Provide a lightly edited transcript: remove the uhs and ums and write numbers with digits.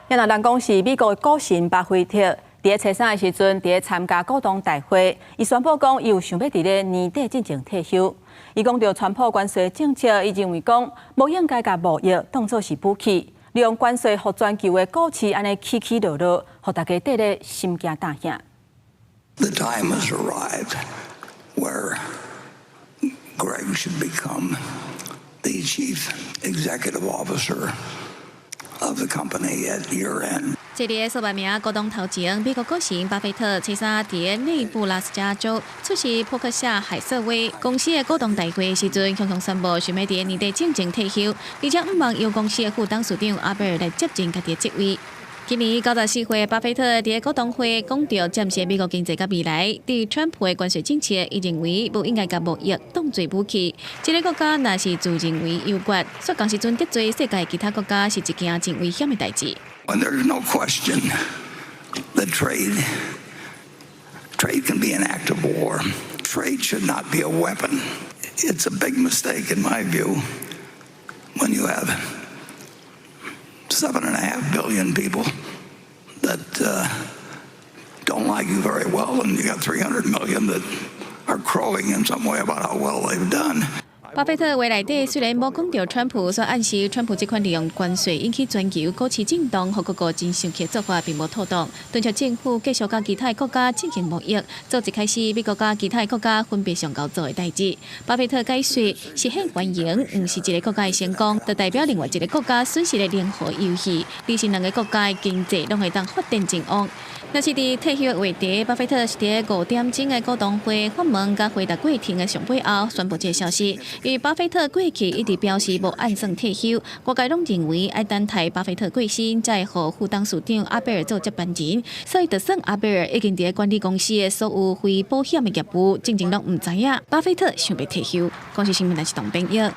若人講是美國股神巴菲特，佇咧初三的時陣，佇咧參加股東大會，伊宣布講，伊有想欲佇咧年底進前退休。伊講著川普關稅政策，伊認為講無應該共貿易當做是武器，利用關稅予全球的股市按呢起起落落，予大家綴咧心驚膽驚。 The time has arrived where Greg should become the chief executive officer of the company at year end. 這個數萬名股東頭前，美國股神巴菲特初三佇內布拉斯加州出席波克夏海瑟威公司的股東大會時陣，雄雄宣布想欲佇年底進前退休，而且向望由公司的副董事長阿貝爾來接任家己的職位。今年94歲巴菲特佇股東會講著暫時美國經濟佮未來，對川普的關稅政策，伊認為無應該共貿易當做武器。一个國家若是自認為優越，煞仝時陣得罪世界其他國家，是一件真危險的代誌。 And there's no question that trade can be an act of war. Trade should not be a weapon. It's a big mistake, in my view, when you have 7.5 billion people that don't like you very well, and you got 300 million that are crowing in some way about how well they've done. 巴菲特話內底雖然無講著川普，煞暗示川普這款利用關稅引起全球股市震盪，予各國真生氣做法並無妥當。敦促政府繼續佮其他國家進行貿易，做一開始美國佮其他國家分別上𠢕做的代誌。巴菲特解說是很歡迎，毋是一个國家的成功，就代表另外一个國家損失的零和遊戲，而是兩个國家的經濟攏會當發展真旺。若是佇退休的話題，巴菲特是佇5點鐘的股東會發問佮回答過程的上尾後宣布這个消息。因為巴菲特過去一直表示無按算退休，外界攏認為愛等待巴菲特過身，才會予副董事長阿貝爾做接班人。所以，就算阿貝爾已經佇咧管理公司的所有非保險的業務，進前攏毋知影巴菲特想欲退休。公視新聞來自東編譯。